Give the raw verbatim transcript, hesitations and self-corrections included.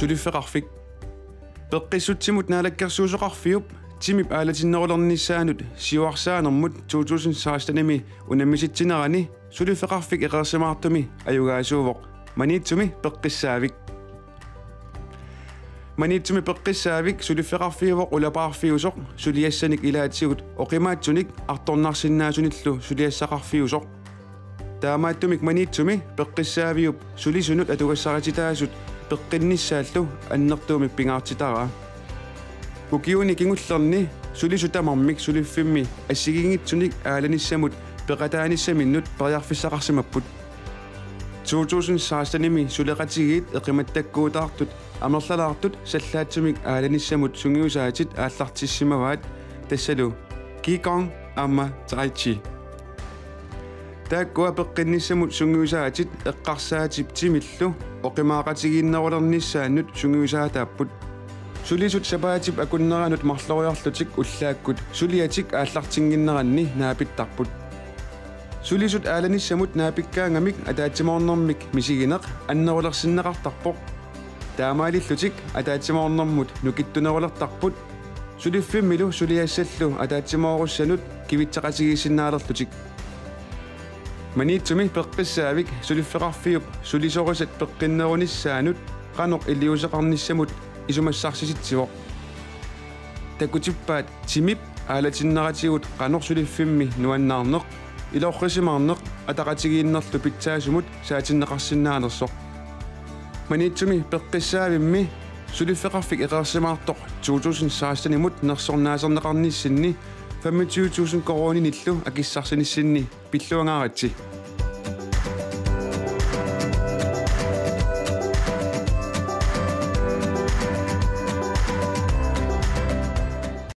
Suliffeqarfik. Peqqissutsimut Naalakkersuisoqarfiup timip aalatinnerulernissaanut siuarsaanermut to tusind seksten-imi unammisitsinerani suliffeqarfik eqeersimaartumi ajugaasuuvoq Maniitsumi Peqqissaavik. Maniitsumi Peqqissaavik suliffeqarfiuvoq ulapaarfiusoq suliassanik ilaatigut oqimaatsunik artornarsinnaasunillu suliassaqarfiusoq. Taamaattumik Maniitsumi Peqqissaaviup sulisunut atugassarititaasut peqqinnissaallu annertuumik pingaartitaraa. Ukiuni kingullerni sulisut tamarmik suliffimmi assigiinngitsunik aalanissamut peqataanissaminnut periarfissaqarsimapput. To tusind seksten-imi suleqatigiit eqimattakkuutaartut amerlalaartut sallaatsumik aalanissamut sungiusaatit aallartissimavaat, tassalu Qigong aamma Tai Chi. Taakkua peqqinnissamut sungiusaatit eqqarsaatip timillu oqimaaqatigiinnerulernissaannut sungiusaataapput. Sulisut sapaatip akunneranut marloriarlutik ullaakkut suliatik aallartinnginneranni naapittarput. Sulisut aalanissamut naapikkaangamik ataatsimoornermik misigineq annerulersinneqartarpoq. Taamaalillutik ataatsimoornermut nukittunerulertarput, suliffimmilu suliassallu ataatsimoorussanut kivitseqatigiissinnaalerlutik. Maniitsumi Peqqissaavik suliffeqarfiup sulisorisat peqqinnerunissaanut qanoq iliuuseqarnissamut isumassarsisitsivoq. Takutippaat timip aalatinneratigut qanoq suliffimmi nuannaarneq, ilorrisimaarneq ataqatigiinnerlu pitsaasumut saatinneqarsinnaanersoq. Maniitsumi Peqqissaavimmi suliffeqarfik eqeersimaartoq to tusind seksten-imut nersornaaserneqarnissinni femogtyve tusind koruuninillu akissarsinissinni pilluangaaritsi.